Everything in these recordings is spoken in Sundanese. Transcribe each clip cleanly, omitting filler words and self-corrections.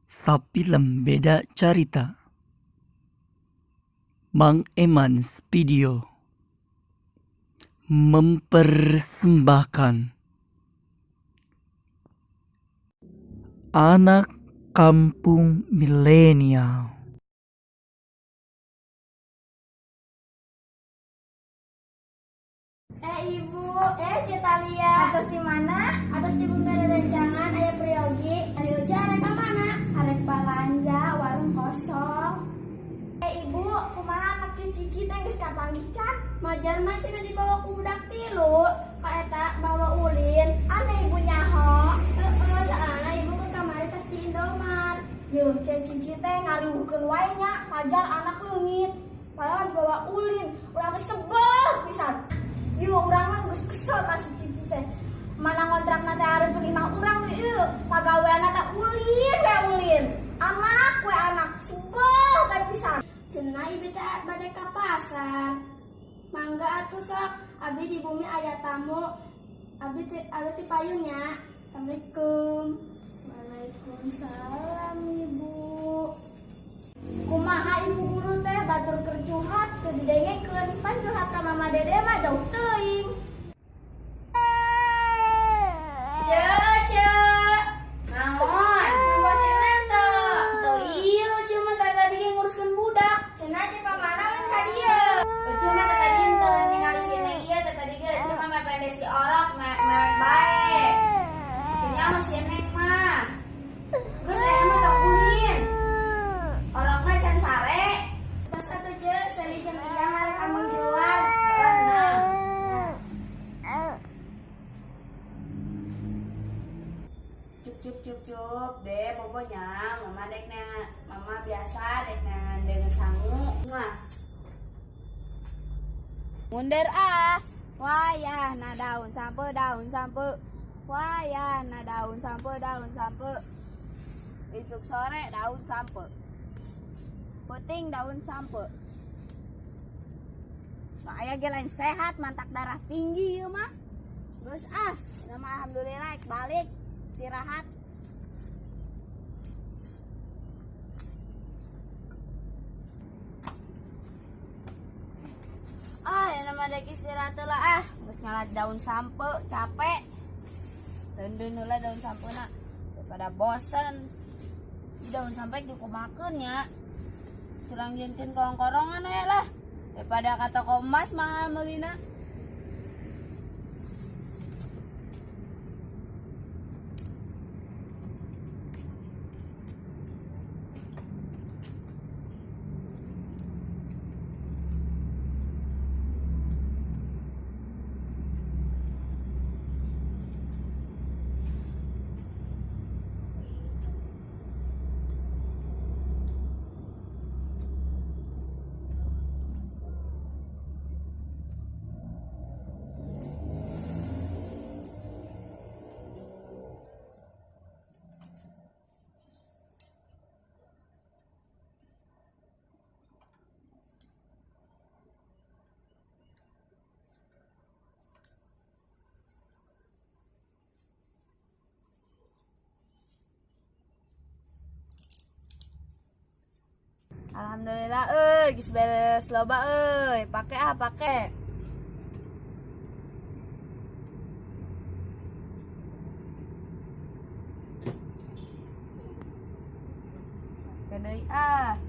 Sapilem Beda Carita. Mang Eman's Video mempersembahkan Anak Kampung Milenial. Eh ibu, eh Citalia. Atos di mana? Atos di bumi rencangan aya priyogi. Ari Uca arek ka mana? Arek balanja, warung kosong. Eh ibu, kumaha anak cici teh geus kapanggih can? Majar mah cenah dibawa ku budak tilu, ka eta bawa ulin. Aneh ibu nyaho. Heeh, soalna ibu ke kamari tos di Indomart. Yeuh, cici teh ngariwuhkeun wae nya, majar anak leungit. Padahal dibawa ulin, urang teh sebel pisan. Yeuh, urang mah geus kesel ka si cici teh. Mana ngontrakna teh hareupeun imah urang deui ieu. Pagaweanna teh ulin we ulin. Anak we anak, sebel teh pisan. Cenah ibu teh bade ka pasar. Mangga atuh sok, abdi di bumi aya tamu. Abdi ti payun nya. Assalamualaikum. Waalaikumsalam ibu. Kumaha ibu guru teh batur keur curhat teu didengekeun, pan curhat ka mama dede mah jauh teuing. Ceu, ceu. Naon? Ngomong si Neng teu. Teu ieu ceu mah tadi ge nguruskeun budak. Cenah ceu pamana geus ka dieu. Ceu mah tadi henteu ningali si Neng ieu teh tadi ge ceu mah mepende si orok mewek bae. Teu nyaho si Neng mah. Geus aya mah teu ulin. Orokna can sare. Tos atuh ceu, seuri jeung Ijang arek ameng di luar. Nah. Cuk cuk cuk cuk deh bobonya mama dek neangan mama biasa dek neangan dengan sangu. Nah. Mundur ah. Wayah na daun sampe daun sampe. Wayah na daun sampe daun sampe. Isuk sore daun sampe. Puting daun sampe. Saya ge lain sehat mantak darah tinggi ieu mah. Geus ah, nama alhamdulillah balik istirahat. Ah, ya nama dek istirahat lah ah. Geus ngalat daun sampe, capek. Dendun heula daun sampena daripada bosen. Di daun sampe dikumakeun nya. Surang jengkeun kongkorongan we lah. Daripada ka toko emas mahal meulina. Alhamdulillah euy geus beres loba euy. Pake ah pake. Deui ah.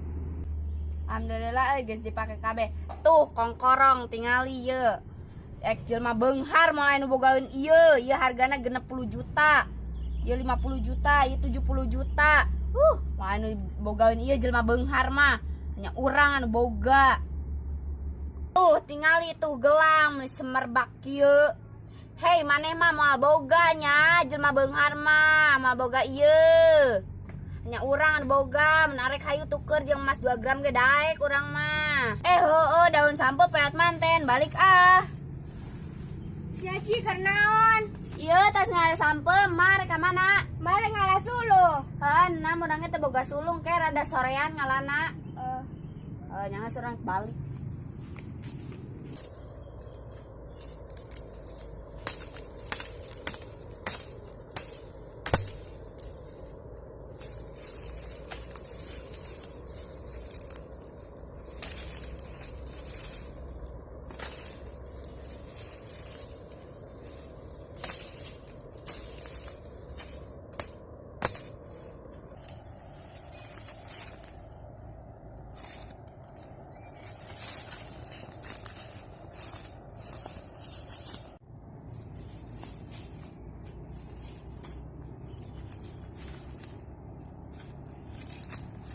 Alhamdulillah euy geus dipake kabeh. Tuh kongkorong tingali ye. Ek jelema beunghar moal anu bogaeun ieu. Ieu hargana 60 juta. Ieu 50 juta, ieu 70 juta. Moal anu bogaeun ieu jelema beunghar mah. Hanya urang anu boga. Tuh tingali tuh gelang meuni semerbak kieu. Hei maneh mah moal boga nya jelema beunghar mah, moal boga ieu. Hanya urang anu boga, menarik hayu tuker jeung emas 2 gram ge daek urang mah. Heueuh daun sampe peat manten, balik ah. Sia Ci keur naon? Ieu tas ngala sampe, mah rek ka mana? Mah rek ngala suluh. Heuh, nah urang ge teu boga sulung ke rada sorean ngalana. Nyangan surang balik.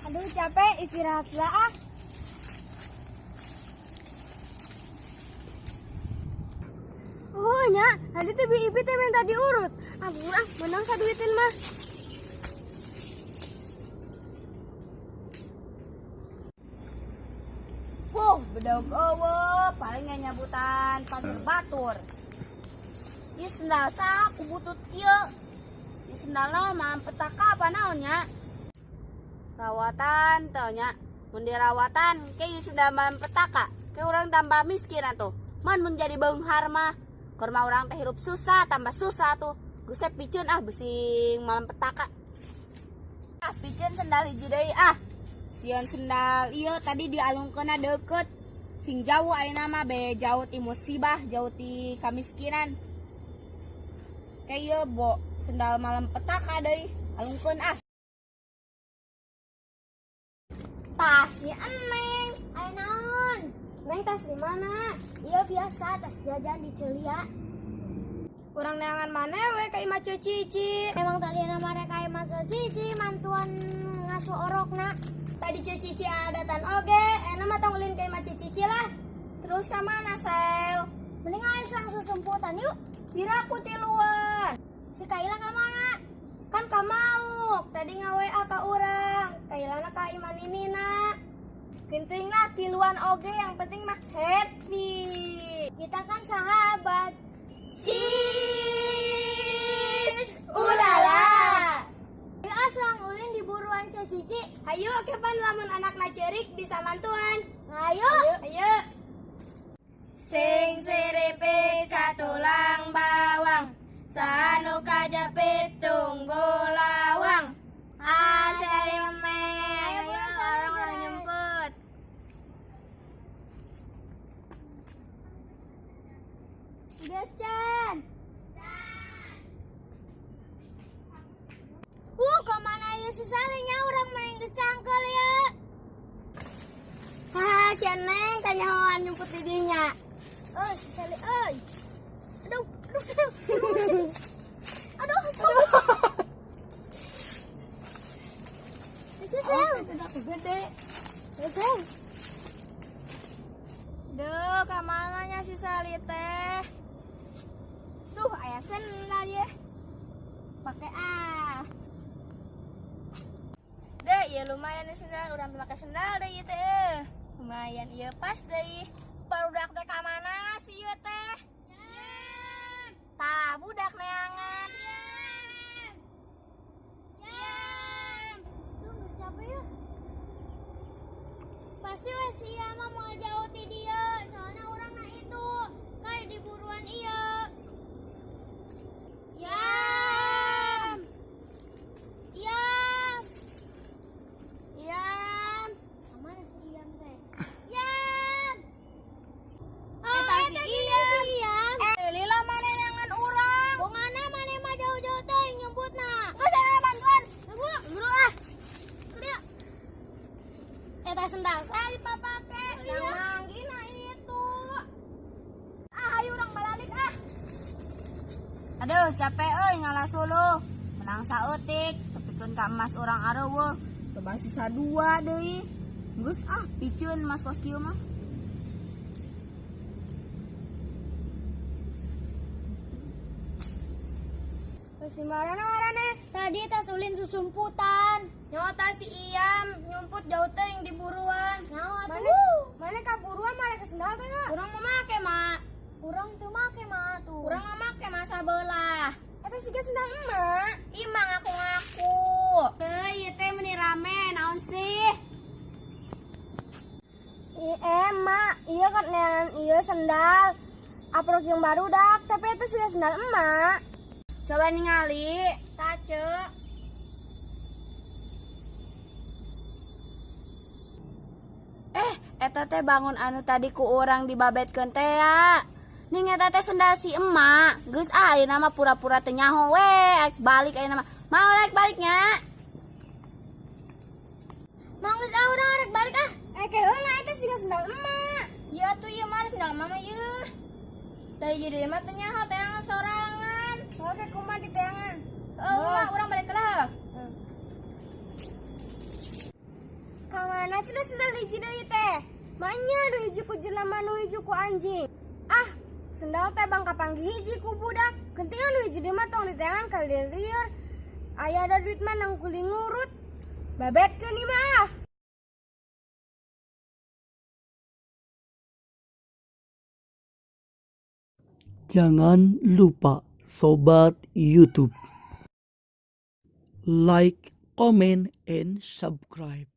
Aduh, capek, istirahat lah ah. Oh nya, tadi teh Bi Ipi teh minta diurut. Ah, ah, menang saduitin mah. Wuh, bedog eueuh, paling nyabutan pasir batur. Ieu sendal saha ku butut kieu? Ieu sendalna mah petaka apa naon nya? Rawatan teu nya. Mun dirawatan ke ieu sendal mah petaka, ke urang tambah miskin atuh. Man mun jadi beunghar mah, keur mah urang teh hirup susah, tambah susah tuh. Geus we piceun ah bising malam petaka. Ah, piceun sendal hiji deui ah. Sieun sendal ieu tadi dialungkeunna deukeut. Sing jauh ayeuna mah be jauh ti musibah, jauh ti kamiskinan. Kayak ieu bo sendal malam petaka deui, alungkeun ah. Tas si Eneng. Ayo naon? Neng tas di mana? Iya biasa tas jajan di Celia. Urang neangan mana we ka imah Ceu Cici. Emang tadi nama mereka imah Ceu Cici mantuan ngasuh orokna. Tadi Ceu Cici adatan oge, enak mah tong ulin ka imah Ceu Cici lah. Terus ka mana, Sel? Mending ayo langsung sumputan yuk. Piraku tiluan. Si Kaila ka mana? Kan ka mauk, tadi nge-WA ka urang. Kailana ka imah Ninina. Gentingna tiluan oge yang penting mah happy. Kita kan sahabat. Cheese! Ulala! Ayo ah, surang ulin di buruan Ceu Cici. Hayu kapan lamun anakna cerik bisa mantuan. Ayo. Ayo. Sing siripe katulang bawang, sanu kajepit tunggu lawang. Aserime, Ayo, ayo buruan, orang buruan. udah nyemput. Udah, Chan. Kemana ya si Salinya orang mending geus cangkel ya. Haha, si Neng kanyahoan nyumput di dinya. Eh, si Sali, euy. Aduh, aduh, aduh. Aduh, aduh. Si Sel. Gede. Sel. Duh, kamana nya si Sali teh? Duh, aya sendal ya. Pakai ah. Deh, ya lumayan nih sendal, urang teu make sendal deh ieu teh. Eh. Lumayan ieu pas deui. Barudak teh ka mana sih ieu teh? Tah, budak neangan. Duh, geus capek ya. Pasti we si Iya mah mau jauh ti dieu, soalnya urang na itu kayak di buruan ieu. Yam. Yam. Yam. Kamana si Iyam teh? Yam. Oh, Eta si eta Iyam. si Iyam. Eh, lila mana neangan urang? Bongana maneh mah jauh-jauh teuing nyumputna. Geus ada bantuan. Buru, buru ah. Kudu. Eta sendal saya dipapake. Iya. Yang manggina itu. Ah, ayo urang balik ah. Aduh, capek euy ngalah suluh. Menang saeutik, tepikeun ka emas urang areuweuh. Coba sisa dua deui. Geus ah, piceun emas kos kieu mah. Terus di mana marane? Tadi tas ulin susumputan. Nyota si Iyam nyumput jauh teuing di buruan. Nyawa Mana? tuh. Mana ka buruan mana ke sendal teh? Urang mau make, Mak. Urang teu make mah tuh. Urang mau make masa belah. Eta siga sendal emak. Ih, mah ngaku-ngaku. Teu, ieu teh meni rame, naon sih? Ih, emak, iya kan neangan iya sendal. Aprok yang baru dak, tapi itu sudah sendal emak. Coba ningali, tace. Eh, eta teh bangun anu tadi ku urang dibabetkeun teh ya. Ning eta teh sendal si emak. Geus ah ayeuna mah pura-pura teu nyaho we, aik balik ayeuna mah. Mau naik baliknya? Mang geus ah urang arek balik ah. Eh, keheula eta siga sendal emak. Ya tuh ieu mah sendal mama ieu. Tah jadi mah teu nyaho teangan sorangan. Oke, kumaha di teangan? Oh, urang balik lah. Mana cenah sendal hiji deui teh? Maenya nu hiji ku jelema, nu hiji ku anjing. Ah, sendal teh bang kapanggih hiji ku budak. Gentingan nu hiji deui mah tong diteangan kali lieur. Aya ada duit mah nang kuli ngurut. Babetkeun ieu mah ah. Jangan lupa, Sobat YouTube. Like, comment, and subscribe.